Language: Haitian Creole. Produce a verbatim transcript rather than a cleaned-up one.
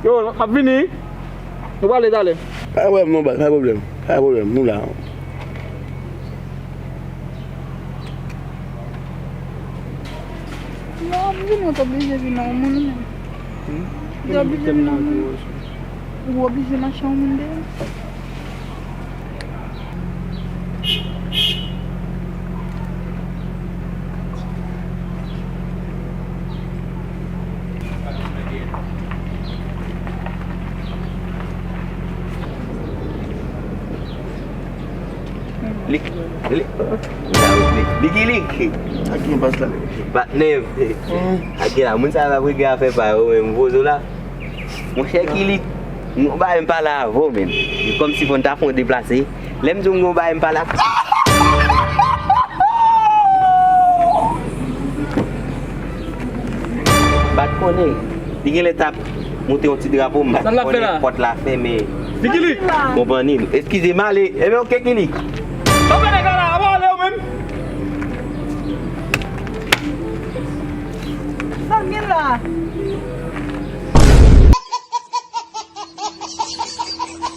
Yo, m ap vini. Nou prale talè. Pa gen pwoblèm, non, baz, pa gen pwoblèm. Pa gen pwoblèm, nou la. Yo, m vini, ou t oblije vin nan yon moun, men. Hmm? Ou te oblije vin nan yon moun. Ou oblije mache yon moun deyò. Lik, lik, lik, lik, lik, lik. Sa gen baz la. Patnè. Hmm. Ak gen la, moun sa yo ap regle afè pa yo, men m poze w la. Monchè Kilik, m gon bagay m pale avè w, men. E kòmsi fò n ta fè yon deplase. Lè m di w m gon bagay m pale ak. Bat konnen. Li genlè t ap monte yon ti drapo, m bat konnen pòt la fèmen. Li Kilik! Konprann li. Eskize m ale. Ebyen, oke, Kilik. Sa w fè nèg la la? Apa w ale ou menm? Sa m gen la?